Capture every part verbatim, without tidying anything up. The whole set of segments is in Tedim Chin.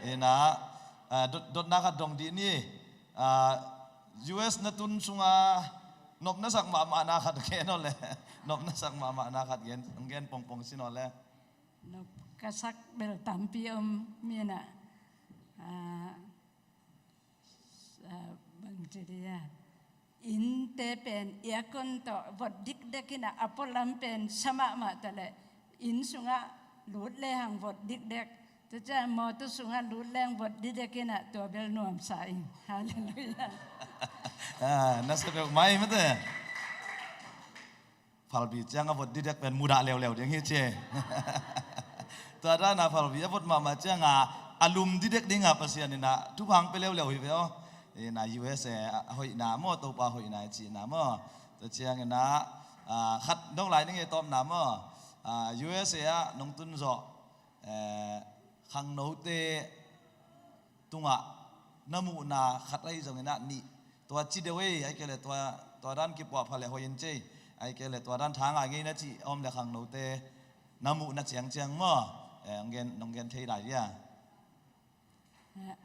Ina, ah, dot, dotna khat dong dih ni. Ah, U S na tun sunga nopna sak mahmahna khat gen aw le. Nopna sak mahmahna khat gen, gen pongpong sin aw le. Nop ka sak bel tampi om mina. Ah, ah, bang ci dia. Innte pen aircon tawh vot dikdek ina, a pualam pen sa mahmah ta leh inn sungah lut lehang vot dikdek. Tua ciang mawtaw sungah lut lehang vot dikdek ina, tua bel nuamsa ing. Halleluiah. Ah, na sa peuh mai mate. Phalbi ciang a vot dikdek pen mudah leuleu ding hi ci. Tua dana phalbi a vot mahmah cianga a lum dikdek dinga Pasian ina thupha hong pia leuleu hi ve aw. Ina U S A a hoihna maw, Topa hoihna i cihna maw. Tua ciang ina, ah, khat dong lai ning e, tawpna maw. Ah, U S A ah nong tun zawh, eh, khangnote tungah na muhna khat ahi zongin ah nih, tua ci deuh ei, ahih kei leh tua, tua dan kipuahpha leh hoih in ci ei, ahih kei leh tua dan tha ngai ngei na cih a om leh khangnote na muhna ciangciang maw, eh, nong gen, nong gen thei lai dia? Eh,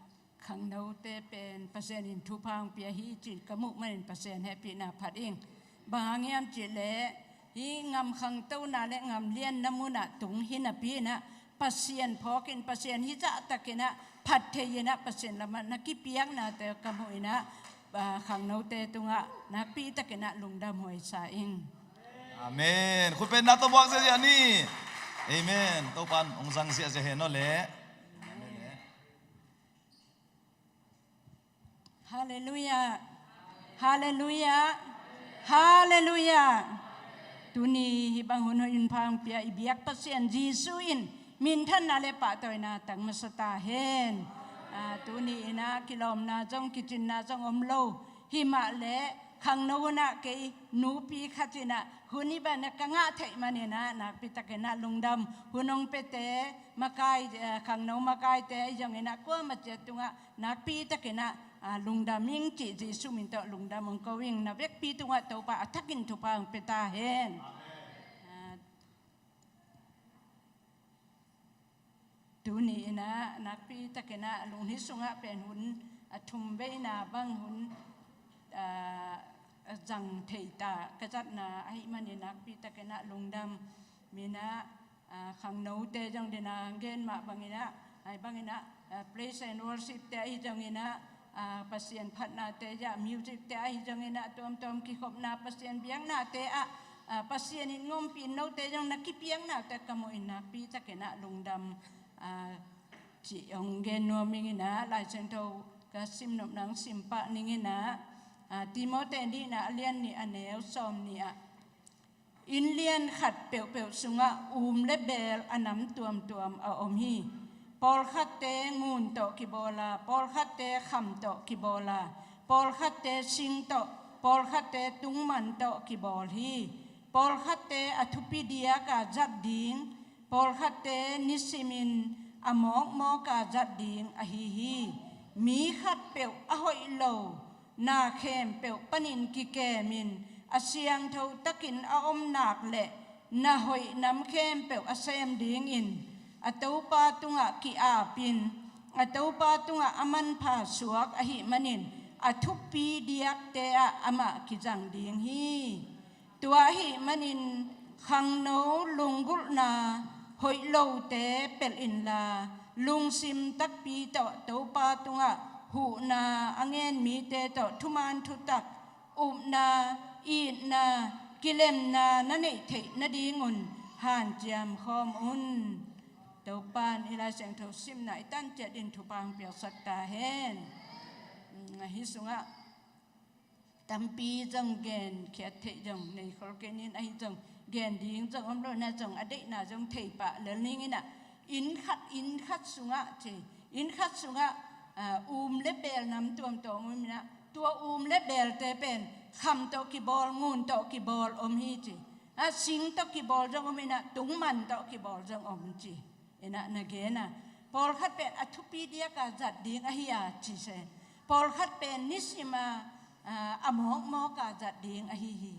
khangnote pen Pasian in thupha hong pia hi cih ka muh manin Pasian hehpihna phat ing. Bang hang hiam cih leh hih ngam khangtona le ngam lianna munah tung hi napi inah Pasian phawkin, Pasian hih zahtakinah phat thei inah Pasian lamah na kipiaknate ka muh inah, ah, khangnote tungah nakpi takinah lungdam huaisa ing. Amen. Khutbetna tawh buak ziahziah ni. Amen. Topan hong zang ziahziah hen aw leh. Amen. Halleluiah. Halleluiah. Halleluiah. Tuni hih bang hun hoih hun pha hong pia i biak Pasian Jesuh in minthanna le pahtawina tang masa ta hen. Ah, tuni inah kilawmna zong kicinna zong om lo. Himah le khangno hunah kei nupi khat inah hun i banah ka ngah theih maninah nakpi takinah lungdam. Hun hong piate makai, eh, khangno makaite i zonginah kuamah ciat tungah nakpi takinah, ah, lungdam ing cih Jesuh min tawh lungdam hong ko ing. Na vekpi tungah Topa a thakin thupha hong pia ta hen. Ah, tuni inah nakpi takinah lunghni sungah pen hun a thum veina bang hun, ah, zang thei ta ka zatna ahih manin nakpi takinah lungdam minah, ah, khangnote zong dena gen mah banginah, ai banginah, ah, praise and worship te ahi zonginah, ah, Pasian phatnate zah music te ahi zonginah tuamtuam kikhopna Pasian biaknate ah, ah, Pasian in ngompi in note zong na kipiaknate ka muh in nakpi takinah lungdam, ah, cih hong gen nuam inginah Lai Siangtho ka simnopna hong simpah ninginah, ah, Timote nihna a lian nih a neu sawm nih ah, inn lian khat peuhpeuh sungah um le beel a nam tuamtuam a om hi. Pawlkhatte ngun tawh kibawl a, pawlkhatte kham tawh kibawl a, pawlkhatte sing tawh, pawlkhatte tungman tawh kibawl hi. Pawlkhatte a thupi diaka zat ding, pawlkhatte nisimin a mawkmawka zat ding ahi hi. Mi khatpeuh a hoih lo na khempeuh panin kikemin a siangtho takin a om nak leh na hoih nam khempeuh a sem dingin a Topa tungah ki-apin a Topa tungah a manpha suak ahih manin a thupi diakte ah amah kizang ding hi. Tua ahih manin khangno lunggulhna hoih lote pelh inla lungsim takpi tawh Topa tungah huhna a ngen mite tawh thuman thutak, upna, itna, kilemna na neih theih nadingun hanciam khawm un. Topan i Lai Siangtho simna i tanciat in thupha hong piaksak ta hen. Hih sungah tampi zong gen khiat theih zong nei khol kei nin, ahi zong gen ding zong om lo na zong a deihna zong thei pah lel ning inah inn khat, inn khat sungah ci, inn khat sungah, ah, um le beel nam tuamtuam om inah tua um le beelte pen kham tawh kibawl, ngun tawh kibawl om hi ci. Ah, sing tawh kibawl zong om inah tungman tawh kibawl zong om ci. Inah na gen a, pawlkhat pen a thupi diaka zat ding ahi a ci se, pawlkhat pen nisim a, a, a mawkmawka zat ding ahi hi.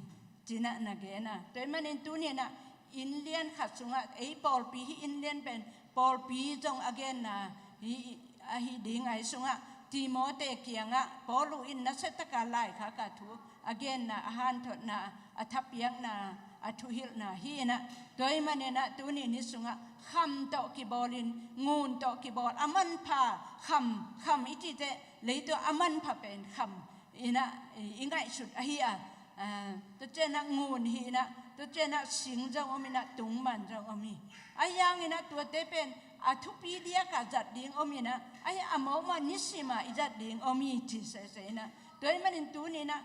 Cinah na gen a, tua ahih manin tuni inah inn lian khat sungah ei pawlpi hih inn lian pen pawlpi zong a genna hi, ahi ding ahi sungah Timote kiangah Paul in nasiataka laikhaka thu a genna, a hanthotna, a thapiakna, a thuhilhna hi inah, tua ahih maninah tuni ni sungah kham tawh kibawlin, ngun tawh kibawl, a manpha kham, kham i cih teh leitung a manpha pen kham inah i ngaihsut ahi a, tua cianah ngun hi inah, tua cianah sing zong om inah, tungman zong om hi. Ahi hanginah tuate pen a thupi diaka zat ding om inah, ahi a mawkmawk nisima i zat ding om hi ci sese inah. Tua ahih manin tuni inah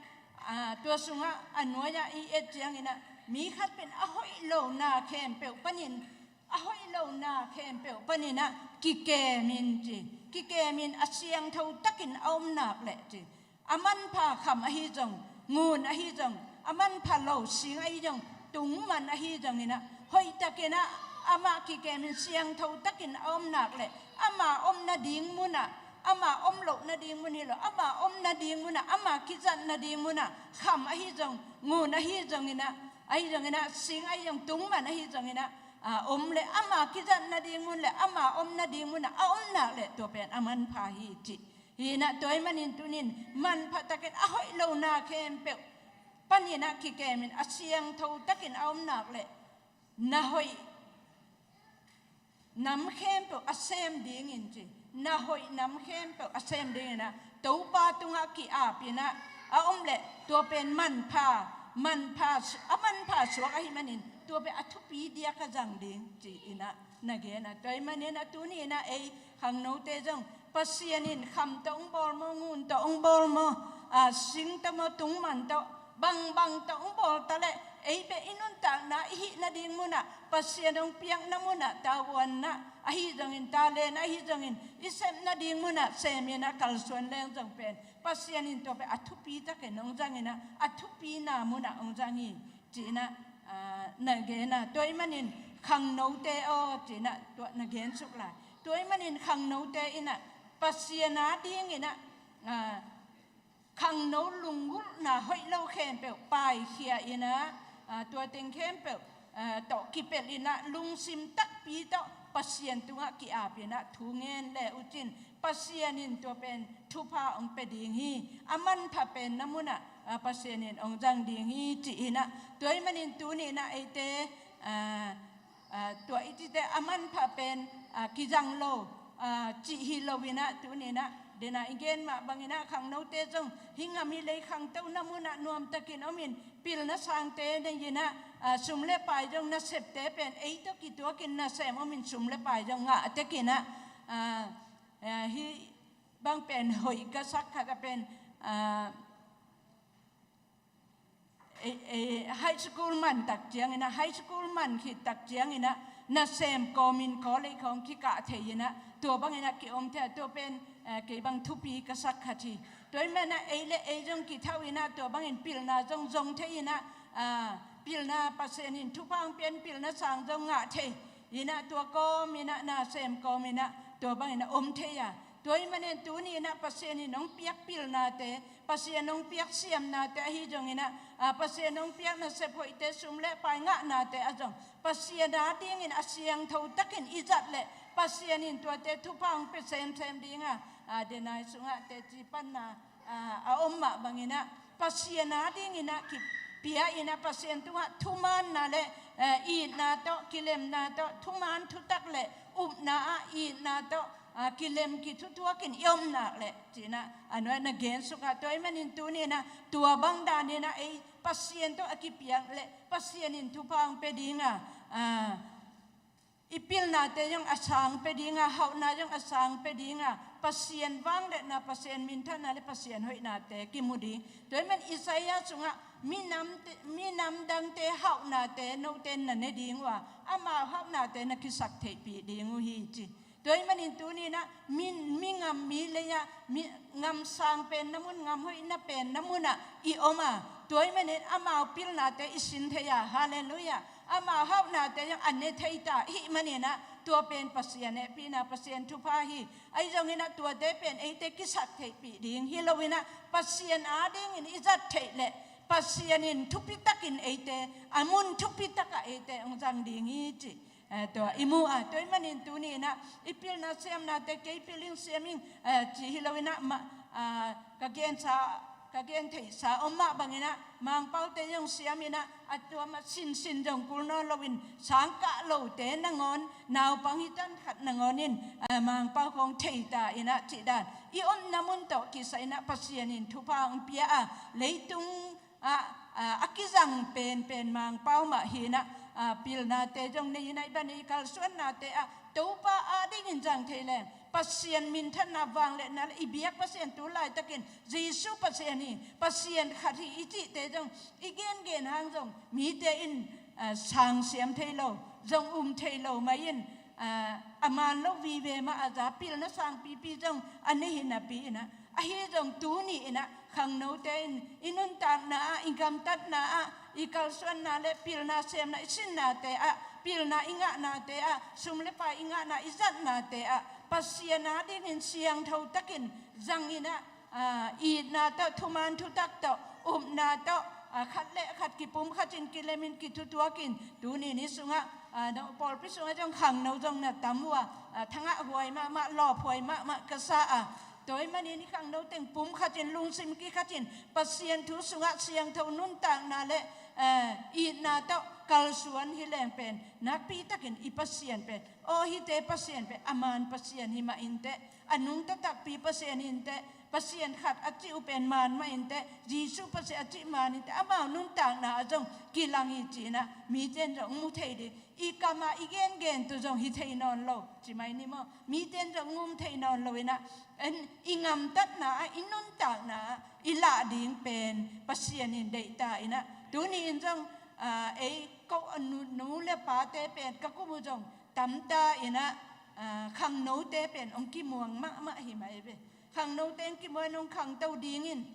tua sungah a nuai-ah i et cianginah mi khat pen a hoih lona khempeuh panin, a hoih lona khempeuh paninah kikemin ci, kikemin a siangtho takin a om nak leh ci, a manpha kham ahi zong, ngun ahi zong, a manpha lo sing ahi zong, tungman ahi zonginah hoihtakinah amah kikemin siangtho takin a om nak leh ama om nading munah, ama om loh nading mun hi lo, ama om nading munah, ama kizat nading munah kham ahi zong, ngun ahi zonginah, ahi zonginah sing ahi zong, tungman ahi zonginah om leh ama kizat nading mun leh ama om nading munah a om nak leh tua pen a manpha hi cih hi inah, tua ahih manin tunin manpha takin a hoih lona khempeuh paninah kikemin a siangtho takin a om nak leh na hoih nam khempeuh a sem dingin ci, na hoih nam khempeuh a sem dinginah Topa tungah ki-apinah a om leh tua pen manpha, manpha, a manpha suak ahih manin tua pen a thupi diaka zang ding ci inah na genah. Tua ahih maninah tuni inah ei khangnote zong Pasian in kham tawh hong bawl maw, ngun tawh hong bawl maw, sing tawh maw, tungman tawh, bangbang tawh hong bawl ta leh ei pen i nuntakna i hih nading munah, Pasian hong piakna munah, tavuanna ahi zongin, talent ahi zongin, i sep nading munah seminah kalsuan leng zong pen Pasian in tua pen a thupi takin hong zanginah, a thupina munah hong zang hi ci inah na genah. Tua ahih manin khangnote aw ci inah tua na gensuk lai. Tua ahih manin khangnote inah Pasian a dinginah khangno lunggulhna hoih lo khempeuh paikhia inah, tua teng khempeuh tawh kipelh inah lungsim takpi tawh Pasian tungah ki-apinah thu ngen le uhcin Pasian in tua pen thupha hong pia ding hi. A manpha penna munah Pasian in hong zang ding hi ci inah. Tua ahih manin tuni inah eite tua i cih teh a manpha pen kizang lo cih hi loinah, tuninah dena i gen mah banginah khangnote zong hih ngam hih lei khangtona munah nuamtakin omin, pilna sangte nei inah, sum le pai zong nasepte pen ei tawh kituakin nasem omin, sum le pai zong ngah tekinah, hih bang pen hoih ka sak khat a pen, high school man tak cianginah, high school man khit tak cianginah nasem kawmin college khawng kikah thei inah, tua banginah kiom thei a, tua pen kei bang thupi ka sak khat hi. Tua ahih manah ei le ei zong kithauh inah tua bangin pilna zong zong thei inah, pilna Pasian in thupha hong pian pilna sang zong ngah thei inah, tua kawminah nasem kawminah tua banginah om thei a. Tua ahih manin tuni inah Pasian in hong piak pilnate, Pasian hong piak siamnate ahi zonginah, Pasian hong piak nasep hoihte, sum le pai ngahnate a zong Pasian a dingin a siangtho takin i zat leh Pasian in tuate thupha hong pia semsem dinga, denai sungah teci panna a om mah banginah Pasian a dinginah kipia inah, Pasian tungah thumaanna le itna tawh, kilemna tawh, thumaan thutak le upna ah itna tawh kilem kithuthuakin i om nak leh cinah a nuai na gensuk a. Tua ahih manin tuninah tua bang daninah ei Pasian tawh a kipiak leh Pasian in thupha hong pia dinga, i pilnate zong a sang pia dinga, hauhna zong a sang pia dinga, Pasian vangliatna, Pasian minthanna le Pasian hoihnate kimu ding. Tua ahih man Isaiah sungah minamte, minam dangte hauhnate note na ne ding uh a, amau hauhnate na kisaktheihpih ding uh hi ci. Tua ahih manin tuninah mi, mi ngam mi lei-ah, mi ngam sang penna mun, ngam hoihna penna munah i om a, tua ahih manin amau pilnate i sin thei a, halleluiah. Amau hauhnate zong a ne thei ta ahih maninah tua pen Pasian hehpihna, Pasian thupha hi. Ahi zonginah tuate pen eite kisaktheihpih ding hi loinah Pasian a dingin i zat theih leh Pasian in thupitakin eite, a mun thupitakah eite hong zang ding hi ci. Eh, tua i mu a, tua ahih manin tuni in ah i pilna siamnate kei pil ing siam ing, eh, ci hi lo in ah, ma, ah, ka gensa, ka gentheihsa om mah bangin ah Mangpaute zong siam in ah, a tua mah sinsin zong kul nawn loin sang kah lote nangawn, naupang hi tan khat nangawn in, eh, Mangpau khawng thei ta in ah cih dan. I omna mun tawh kisai in ah Pasian in thupha hong pia a, leitung ah, ah, a kizang penpen Mangpau mah hi in ah, ah, pilnate zong nei in ah, i ban i kalsuannate ah Topa adingin zang thei leng, Pasian minthanna, vangliatna le i biak Pasian tu laitakin Jesu Pasian hi, Pasian khat hi i cihte zong i gengen hang zong mite in, ah, sang siam thei lo, zong um thei lo mah in, ah, a man lo vive mah a za, pilna sangpipi zong a nei hi napi in ah, ahi zong tuni in ah khangnote in i nuntakna ah, i gamtatna ah, i kalsuanna le pilna siamna, i sinnate ah, pilna i ngahnate ah, sum le pai i ngahna, i zatnate ah Pasian adingin siangtho takin zang in ah, ah, itna tawh, thuman thutak tawh, upna tawh, ah, khat le khat kipumkhat in, kilemin, kithutuakin, tuni ni sungah, ah, no, pawlpi sungah zong khangno zong na tam uh a, ah, thangah huai mahmah, lawp huai mahmah ka sa a, tua ahih manin i khangno teng pumkhat in, lungsim kikhat in, Pasian thu sungah siangtho nuntakna le, eh, itna tawh kalsuan hi leng pen nakpi takin i Pasian pen, aw, hihte Pasian pen a man Pasian hi mah inteh, a nungta takpi Pasian hi inteh, Pasian khat a cih uh pen man mah inteh, Jesu Pasian a cih man inteh, amau nuntakna ah zong kilang hi ci in ah mite in zong mu thei ding. I kam ah i gengen tu zong hi thei nawn lo, ci mai ni maw? Mite in zong um thei nawn lo in ah, en, i ngamtatna ah, i nuntakna ah i lah ding pen Pasian in deih ta in ah, tuni in zong, ah, ei ko a nu, nu le pate pen ka kum uh zong tam ta in ah, ah, khangnote pen hong kimuang mahmah hi mah ei ve. Khangnote hong kimuang, hong khangto dingin,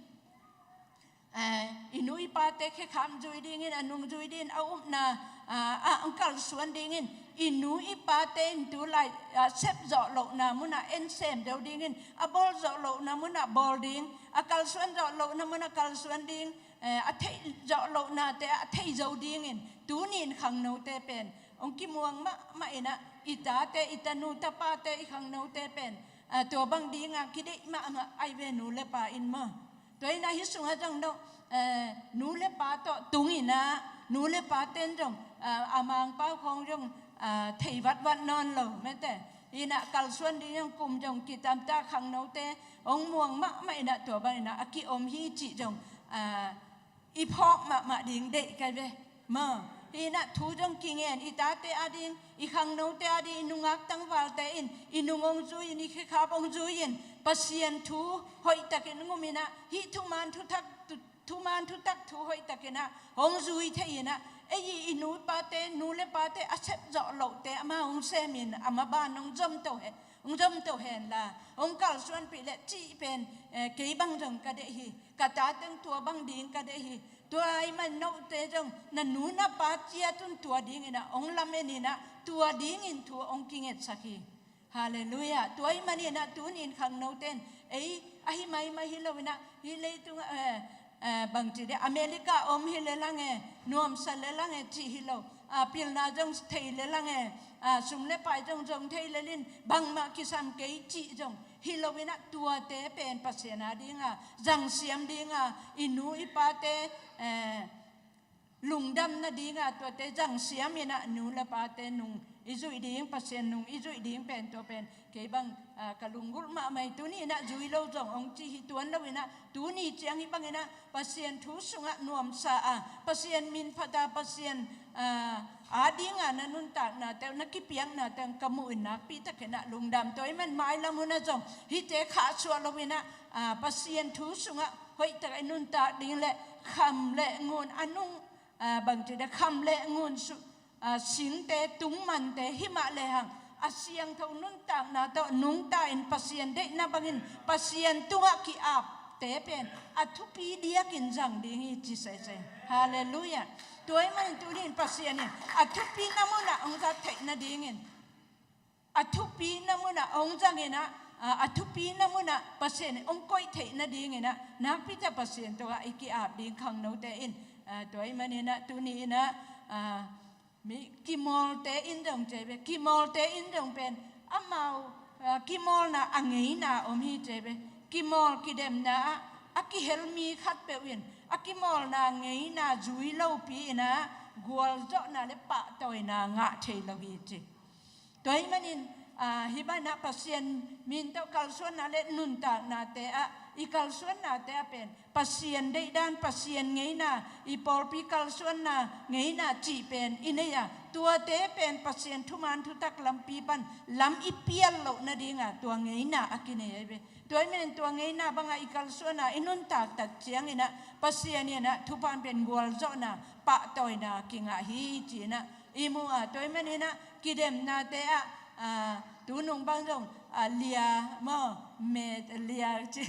eh, i nu i pate khekhap zui dingin, a nung zui dingin, a upna, ah, ah, hong kalsuan dingin, i nu i pate in tu lai, ah, sep zawh lohna munah en sem zo dingin, a bawl zawh lohna munah bawl ding, a kalsuan zawh lohna munah kalsuan ding, eh, a theih zawh lohnate a thei zo dingin, tuni in khangnote pen hong kimuang mahmah in ah, i tate, i tanu tapate, i khangnote pen, ah, tua bang dinga kideih mahmah ai ve, nu le pa in maw? Tua in ah hih sungah zong no, eh, nu le pa tawh tung in ah, nu le pate in zong, ah, a Mangpau khawng zong, ah, thei vatvat nawn lo mete. In ah kalsuan ding zong kum zong kitam ta, khangnote hong muang mahmah in ah, tua bang in ah a kiom hi cih zong, ah, i phawk mahmah ding deih kai ve. Maw, hi in ah thu zong kingen, i tate ading, i khangnote ading, i nungak tangvalte in, i nung hong zui in, i khekhap hong zui in, Pasian thu hoih takin hong um in ah, hih thuman thutak, thu, thuman thutak thu hoih takin ah hong zui thei in ah, ei i nu i pate, nu le pate a sep zawh lohte amah hong sem in, a maban hong zom to hen, hong zom to hen la, hong kalsuanpih leh cih pen, eh, kei bang zong ka deih hi. Ka ta teng tua bang ding ka deih hi. Tua ahih man note zong na nu na pa ciat un tua dingin ah hong lamen in ah, tua dingin thu hong kingetsak hi. Halleluiah. Tua ahih manin ah tuni in khangnote in, ei, ahi maimai hi lo in ah, hih leitung, eh, eh, bangci deh, America om hi le lang e, nuamsa le lang e cih hi lo. Ah, pilna zong thei le lang e, ah, sum le pai zong zong thei le lin, bangmah kisam kei cih zong hi lo in ah, tuate pen Pasian adinga zangsiam dinga, i nu i pate, eh, lungdam nadinga tuate zangsiam in ah, nu le pate nung i zuih ding, Pasian nung i zuih ding pen, tua pen kei bang, ah, ka lunggulh mahmah hi. Tuni in ah zui lo zong hong ci hi tuan lo in ah, tuni ciang hih bangin ah Pasian thu sungah nuamsa a, Pasian min phat a, Pasian, ah, adinga na nuntaknate, na kipiaknate ka muh in nakpi takin ah lungdam. Tua ahih man mailam hun ah zong hihte khahsuah lo in ah, ah, Pasian thu sungah hoih takin i nuntak ding le kham le ngun a nung, ah, bangci deh, kham le ngun su, ah, singte, tungmante, himah lehang a siangtho nuntakna tawh nungta in Pasian deihna bangin Pasian tungah ki-apte pen a thupi diakin zang ding hi ci sese. Halleluiah. Tua ahih manin tuni in Pasian in a thupina munah hong zat theih nadingin, a thupina munah hong zang in ah, ah, a thupina munah Pasian in hong koih theih nadingin ah, nakpi tak Pasian tungah i ki-ap ding khangnote in, ah, tua ahih manin ah tuni in ah, ah, Mi kimawlte in zong ci ve, kimawlte in zong pen amau, ah, kimawlna a ngeina om hi ci ve. Kimawl kidemna ah a kihel mi khatpeuh in a kimawlna ngeina zui lopi in ah gualzawhna le pahtawina ngah thei lo hi ci. Tua ahih manin, ah, hih banah Pasian min tawh kalsuanna le nuntaknate ah, i kalsuannate ah pen Pasian deihdan, Pasian ngeina, i pawlpi kalsuanna ngeina cih pen i nei a, tuate pen Pasian thuman thutak lampi pan lam i pial loh nadinga tua ngeina a kinei ahi ve. Tua ahih manin tua ngeina banga i kalsuanna i nuntak tak ciangin ah Pasian in ah thupha pen gualzawhna, pahtawina kingah hi ci-in ah i mu a, tua ahih manin ah kidemnate ah, ah, tunung bang zong, ah, lia maw, met lia ci.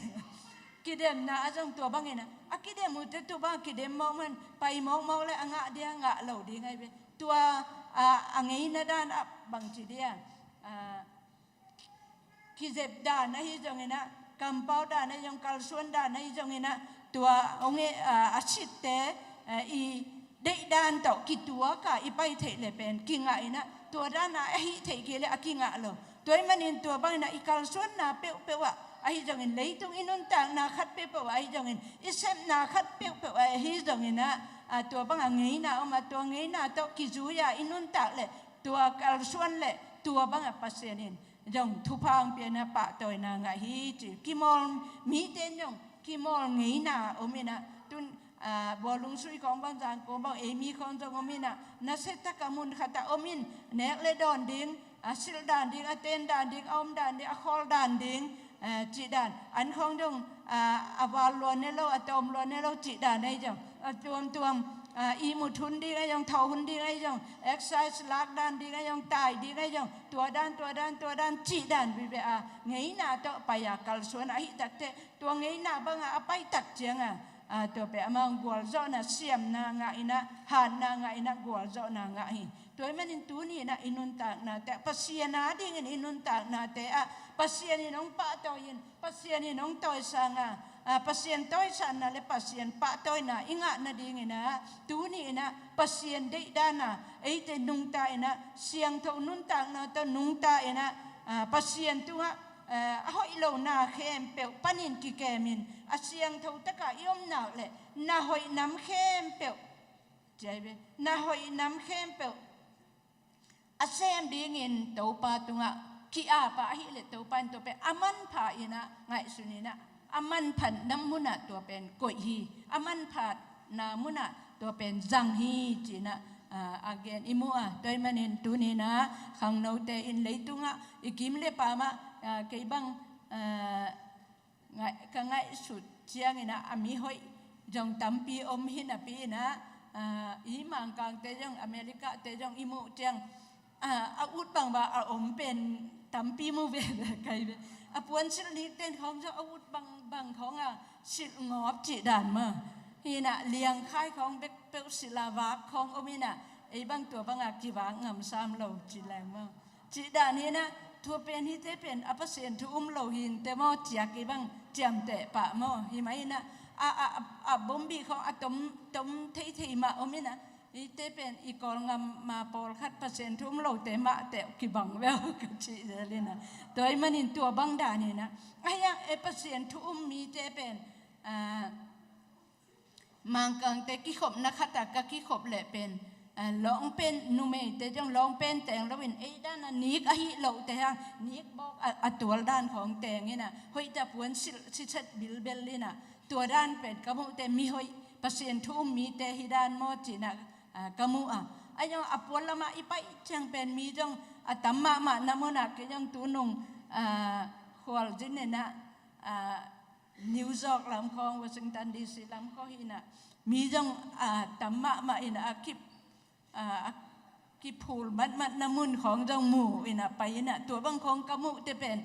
Kidemna ah zong tua bangin ah a kidem uh te tu bang a kidem mawk man pai mawkmawk le a ngah dia ngah lo ding ahi ve. Tua, ah, a ngeina dan ah bang ci dia, ah, kizep dan ahi zongin ah, kampau dan ahi zong, kalsuan dan ahi zongin ah, tua hong e, ah, a sitte, ah, i deihdan tawh kituak a i pai theih le pen kingah in ah, tua dan a a hih theih kei le a kingah lo. Tua ahih manin tua bangin ah i kalsuanna peuhpeuh ah ahi zongin, leitung i nuntakna khat peuhpeuh ah ahi zongin, i sepna khat peuhpeuh ah ahi zongin ah, ah, tua banga ngeina om a, tua ngeina tawh kizui a i nuntak le tua kalsuan le tua banga Pasian in zong thupha hong pia in ah pahtawina ngah hi ci. Kimawl mite in zong kimawl ngeina om in ah, tun, ah, Bualung sui khawng bang, Zangkong bang, ei mi khawng zong om in ah, nasia taka mun khat ah om in, nek le dawn ding, a silh dan ding, a ten dan ding, a om dan ding, a khawl dan ding, eh, cih dan, an khawng zong, ah, a val lua ne lo, a tawm lua ne lo cih dan ahi zong, a tuamtuam, ah, ihmut hun ding ahi zong, thawh hun ding ahi zong, exercise lak dan ding ahi zong, tai ding ahi zong, tua dan, tua dan, tua dan cih dan vive a, ngeina tawh pai a kalsuan ahih takteh, tua ngeina banga a pai tak cianga, ah, tua pen amau gualzawhna, siamna ngah in ah, hatna ngah in ah, gualzawhna ngah hi. Tua ahih manin tuni in ah i nuntaknate ah, Pasian adingin i nuntaknate ah Pasian in hong pahtawi in, Pasian in hong tawisang a, ah, Pasian tawisanna le Pasian pahtawina i ngah nadingin ah, tuni in ah Pasian deihdan a, eite nungta in ah, siangtho nuntakna tawh nungta in ah, ah, Pasian tungah, ah, a hoih lona khempeuh panin kikemin, a siangtho taka i om nak le, na hoih nam khempeuh, ci ahi ve, na hoih nam khempeuh a sem dingin Topa tungah ki-ap a, ahih leh Topa in tua pen a manpha in ah ngaihsun in ah, a manphatna munah tua pen koih hi, a manphatna munah tua pen zang hi ci-in ah, ah, a gen i mu a. Tua ahih manin tuni in ah khangnote in leitungah i kim le pamah, ah, kei bang, ah, ngaih, ka ngaihsut ciangin ah, a mihoih zong tampi om hi napi in ah, ah, i Mangkangte zong, Americate zong i muh ciang, ah, a ut bangbang a om pen tampi mu veve kai ve. A puansilh nikten khawng zong a ut bangbang khawng a silh ngawp cih dan maw. Hi in ah liangkhai khawng bek peuh silh a vak khawng om in ah, ei bang tua banga kivak ngam sam lo ci leng maw. Cih dan hi in ah, tua pen hihte pen a Pasian thu um lo hi inteh maw, ci-a kei bang ciamteh pah maw. Hi mah in ah, a, a, a, a bombi khawng a tom, tom theithei mah om in ah, hihte pen i Kawlgam ma pawlkhat Pasian thu um lote mah teh kibang veu ka cih zel in ah. Tua ahih manin tua bang dan hi in ah. Ahi hang e Pasian thu um mite pen, ah, Mangkangte kikhopna khat ah ka kikhop leh pen, ah, lawngpen, numeite zong lawngpen teng loin ei dan a nik ahih lohte hang nik bawk a, a tual dan khawng teng in ah, hoih tak puansilh siset bilbel in ah, tua dan pen ka muhte mihoih, Pasian thu um mite hi dan maw ci-in ah, ah, ka mu a. Ahi zong a puan lamah i paih ciang pen mi zong a tam mahmahna munah, kei zong tunung, ah, khualzin in ah, ah, New York lam khawng, Washington D C lam khawng hi in ah, mi zong, ah, tam mahmah in ah, a kip, ah, a kiphul matmatna mun khawng zong mu in ah, pai in ah, tua bang khawng ka muhte pen,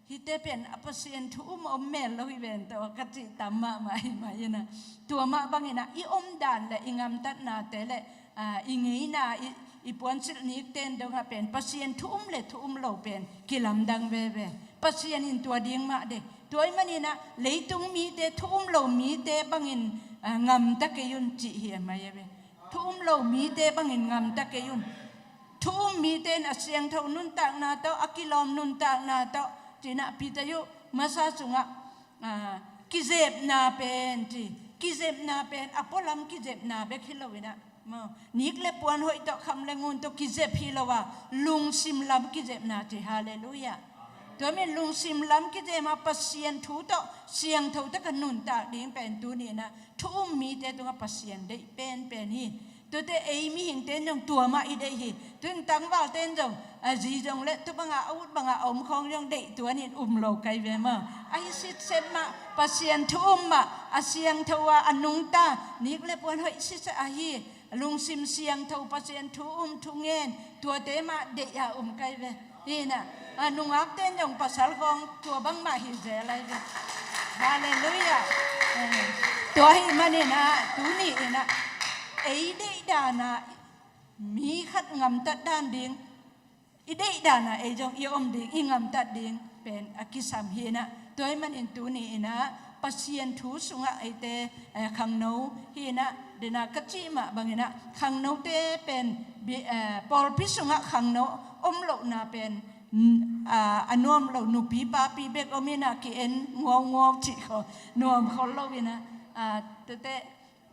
hihte pen a Pasian thu um om mel lo hi ven tawh ka cih tam mahmah hi mah in ah. Tua mah bang in ah i omdan le i ngamtatnate le, ah, i ngeina, i, i puansilh nikten dongah pen Pasian thu um le thu um lo pen kilamdang veve. Pasian in tua ding mah de. Tua ahih manin ah leitung mite, thu um lo mite bangin, ah, ngamta kei un cih hi a mai a ve. Thu um lo mite bangin ngamta kei un. Thu um mite in a siangtho nuntakna tawh, a kilawm nuntakna tawh, ci-in ah Peter uh masa sungah, ah, kizepna pen ci, kizepna pen a pualam kizepna bek hi lo-in ah, maw, nik le puan hoih tawh, kham le ngun tawh kizep hi lo a, lungsim lam kizepna ci. Halleluiah. Tua min lungsim lam kizep a, Pasian thu tawh siangtho takin nuntak ding pen tuni-in ah thu um mite tungah Pasian deih penpen hi. Tuate ei mihingte in zong tua mah i deih hi. Tuin tangvalte in zong, a zi zong le tu bangah, a ut bangah a om khawng zong deih tuanin um lo kai ve maw. Ahi sitset mah, Pasian thu um mah, a siangtho a, a nungta, nik le puan hoih sitset ahi, lungsim siangtho, Pasian thu um, thu ngen, tuate mah deih a um kai ve. Hi-in ah, a nungakte in zong pasal khawng tua bangmah hi zel lai ve. Halleluiah. Eh, tua ahih manin ah, tuni-in ah, ei deih dan a, mi khat ngamtat dan ding, i deih dan a ei zong i om ding, i ngamtat ding pen a kisam hi-in ah, tua ahih manin tuni-in ah Pasian thu sungah eite, eh, khangno hi-in ah, dena ka cih mah bangin ah, khangnote pen bi-, eh, pawlpi sungah khangno om lohna pen, n-, ah, a nuam lo, nupi papi bek om in ah, ki-en nguauguau cih khawng nuam khol lo-in ah, ah, tuate,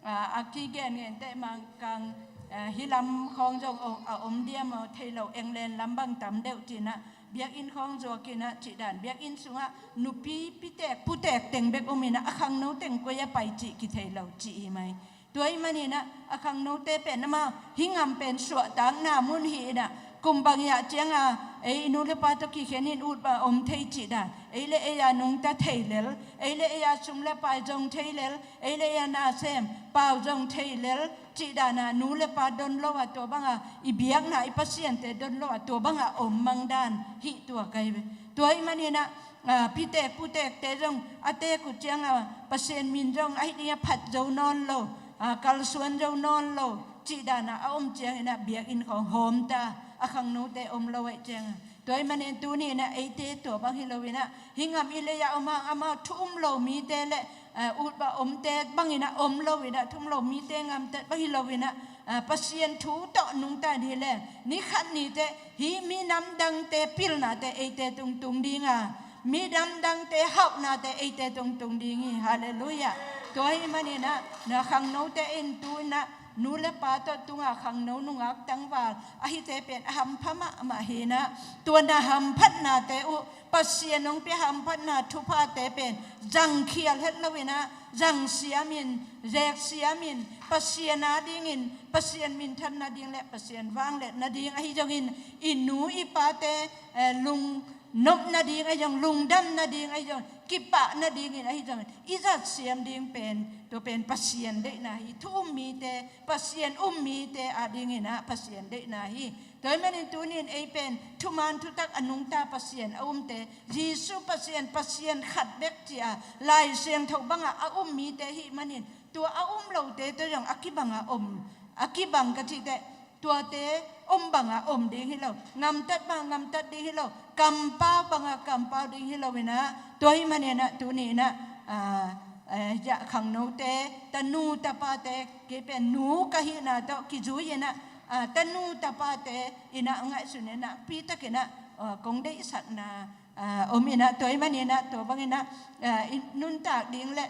ah, a kigengen teh Mangkang, ah, hih lam khawng zong a om diam aw, thei lo, England lam bang tam deuh ci-in ah, biakinn khawng zuak in ah, cih dan, biakinn sungah nupi pitek putek teng bek om in ah, a khangno teng koi a pai cih kithei lo cih hi mai. Tua ahih manin ah, a khangnote pen amau hih gam pen suahtakna mun hi-in ah, kum bang hiah ciang a, ei i nu le pa tawh kikhen in ut bang om thei cih dan, ei le ei a nungta thei lel, ei le ei a sum le pai zong thei lel, ei le ei a nasem pau zong thei lel cih dan a, nu le pa don lo a, tua bang a i biakna, i pasiante don lo a, tua bang a om mang dan hi tua kai ve. Tua ahih manin ah, ah, pitek putekte zong a teek uh ciang a, Pasian min zong ahi ding a phat zo nawn lo, ah, kalsuan zo nawn lo cih dan a a om ciangin ah, biakinn khawng hawmta, a khangnote om lo ahih ciang a. Tua ahih manin tuni-in ah eite tua bang hi lo-in ah, hih gam i lei a om hang amau thu um lo mite le, eh, ut bang omte bangin ah om lo-in ah, thu um lo mite ngamtat bang hi lo-in ah, eh, Pasian thu tawh nungta ni leng, ni khat ni teh hih minam dangte pilnate eite tung tung ding a, minam dangte hauhnate eite tung tung ding hi. Halleluiah. Tua ahih manin ah, na khangnote in tu-in ah, nu le pa tawh tunga khangno, nungak, tangval ahite pen a hampha mahmah hi-in ah, tua na hamphatnate uh, Pasian hong pia hamphatna thuphate pen zangkhial het lo-in ah, zang siamin, zek siamin, Pasian adingin, Pasian minthan nading le Pasian vangliat nading ahi zongin, i nu i pate, eh, lungnop nading ahi zong, lungdam nading ahi zong, kipah nadingin ahi zongin, i zat siam ding pen, tua pen Pasian deihna hi. Thu um mite, Pasian um mite adingin ah Pasian deihna hi. Tua ahih manin tuni-in ei pen thuman thutak a nungta Pasian a umte, Jesuh Pasian, Pasian khat bek ci-a Lai Siangtho bangah a um mite ahih manin, tua a um lote tawh zong a kibang a om, a kibang ka cih teh, tuate om bang a om ding hi lo, ngamtat bang a ngamtat ding hi lo, kampau bang a kampau ding hi lo-in ah, tua ahih manin ah tuni-in ah, ah, eh, ya khangnote, tanu tapate, kei pen nu ka hihna tawh kizui-in ah, ah, tanu tapate in ah ngaihsun-in ah, pi takin ah, ah, kong deihsakna, ah, om-in ah, tua ahih manin ah, tua bangin ah, ah, i nuntak ding le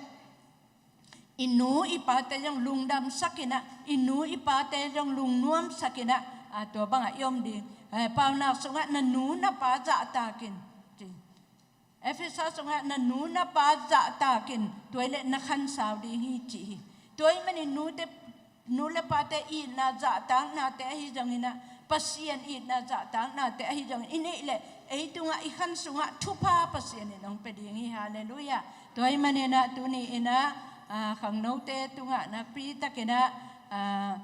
i nu i pate zong lungdamsak-in ah, i nu i pate zong lungnuamsak-in ah, ah, tua bangah i om ding. Eh, Paunak sungah na nu na pa zahtak in, ci. Efesa sungah na nu na pa zahtak in, tua hi leh na khansau ding hi, ci hi. Tua ahih manin nute, nu le pate itna zahtaknate ahi zongin ah, Pasian itna zahtaknate ahi zongin i neih leh, ei tungah, i khan sungah thupha Pasian in hong pia ding hi. Halleluiah. Tua ahih manin ah tuni-in ah, ah, khangnote tungah nakpi takin ah, ah,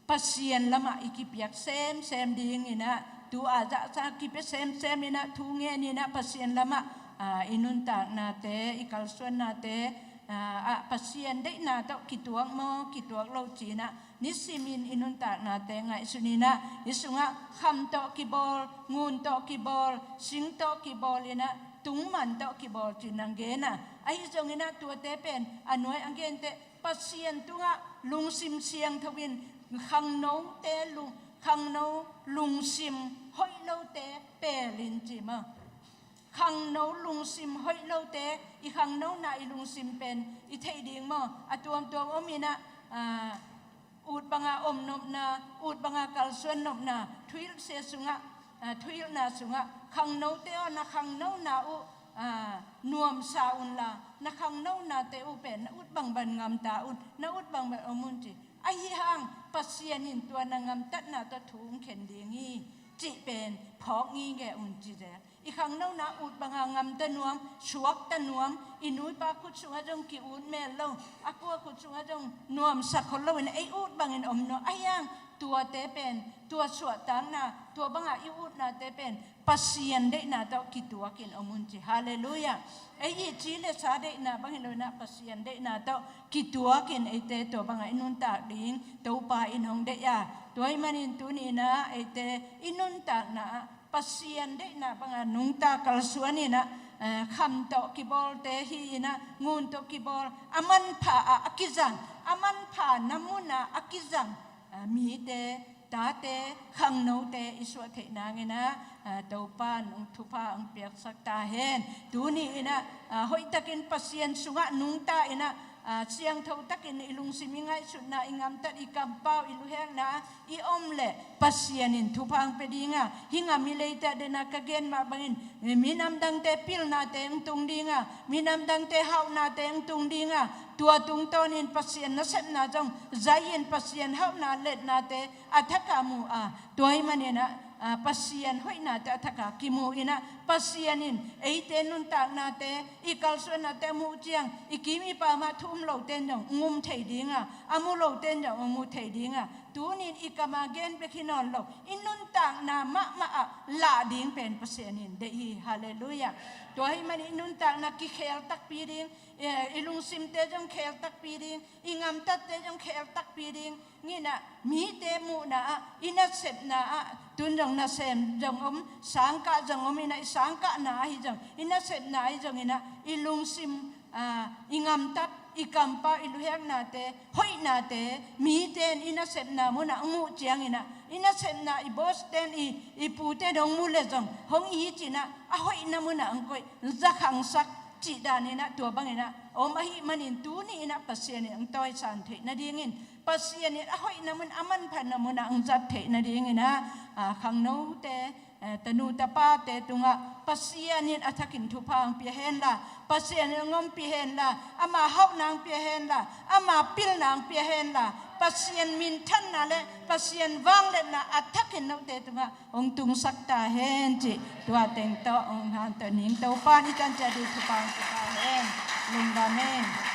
Pasian lamah i kipiak semsem dingin ah, tu-a zahsa kipia semsem in ah, thu ngenin ah, Pasian lamah, ah, i nuntaknate, i kalsuannate, ah, ah, Pasian deihna tawh kituak maw, kituak lo ci-in ah, nisimin i nuntaknate ngaihsun-in ah, i sungah kham tawh kibawl, ngun tawh kibawl, sing tawh kibawl-in ah, tungman tawh kibawl ci-in ah gen a. Ahi zongin ah tuate pen a nuai a gente Pasian tungah lungsim siangtho in khangnote lung, khangno lungsim hoih lote pelin ci maw. Khangno lungsim hoih lote, i khangnona i lungsim pen i theih ding maw, a tuamtuam om inah, aa, ut banga om nopna, ut banga kalsuan nopna, thuhilhsia sungah, aa, thuhilhna sungah, khangnote aw, na khangnona uh, aa, nuamsa unla, na khangnonate uh pen na ut bangban ngamta un, na ut bangban om un ci. Ahi hang Pasian in tua na ngamtatna tawh thu hong khen ding hi cih pen phawk ngige un ci zel. I khangnona ut banga ngamta nuam, suakta nuam, i nuipa khut sungah zong ki-ut mel lo, a kua khut sungah zong nuamsa khol loin ei ut bangin om nuam. Ahi hang tuate pen, tua suahtakna, tua banga i utnate pen Pasian deihna tawh kituakin om un ci. Halleluiah. Ei i ci le sa deihna bang hi lo inah Pasian deihna tawh kituakin eite tua banga i nuntak ding Topa in hong deih a. Tua ahih manin tuni inah eite i nuntakna ah Pasian deihna banga nungta kalsuan inah, eh, kham tawh kibawlte hi inah, ngun tawh kibawl, a manpha ah a kizang, a manphana munah a kizang, eh, mite, tate, khangnote i suah theih nang inah, eh, Topa in hong thupha hong piaksak ta hen. Tuni inah, eh, hoihtakin Pasian sungah nungta inah, aa, siangtho takin i lungsim, i ngaihsutna, i ngamtat, i kampau, i luhekna i om leh Pasian in thupha hong pia dinga, hih ngam i leite a dena ka gen mah bangin, eh, minam dangte pilnate hong tung dinga, minam dangte hauhnate hong tung dinga, tua tungtawnin Pasian nasepna zong zai-in Pasian hauhna letnate a thaka mu a, tua ahih maninah, aa, Pasian hoihnate a thaka kimu inah, Pasian in eite nuntaknate, i kalsuannate a muh ciang, i kim i pamah thu um lote in zong hong um thei dinga, a mu lote in zong hong mu thei dinga, tunin i kama gen bek hi nawn lo, i nuntakna mahmah ah lah ding pen Pasian in deih hi. Halleluiah. Tua ahih manin i nuntakna kikhel takpi ding, eh, i lungsimte zong khel takpi ding, i ngamtatte zong khel takpi ding. Nginah mite muhna ah i nasepna ah, tun zong nasem zong om, sangkah zong om inah, i sangkahna ahi zong, i nasepna ahi zong inah, i lungsim, aa, i ngamtat, i kampau, i luheknate, hoihnate, mite in i nasepna munah hong muh ciang inah, i nasepna i bawsten, i, i pute in hong mu le zong hong it inah, a hoihna munah hong koih, zakhangsak cih dan inah, tua bang inah om ahih manin tuni inah Pasian in hong tawisan theih nadingin, Pasian in a hoihna mun, a manphana munah hong zat theih nading inah, aa, khangnote, eh, tanu tapate tungah Pasian in a thakin thupha hong pia henla, Pasian in hong ompih henla, ama hauhna hong pia henla, ama pilna hong pia henla, Pasian minthanna le Pasian vangliatna a thakin note tungah hong tungsak ta hen cih tua teng tawh hong hanthawn ning. Topa in i tan ciat ding thupha hong pia ta hen. Lungdam e.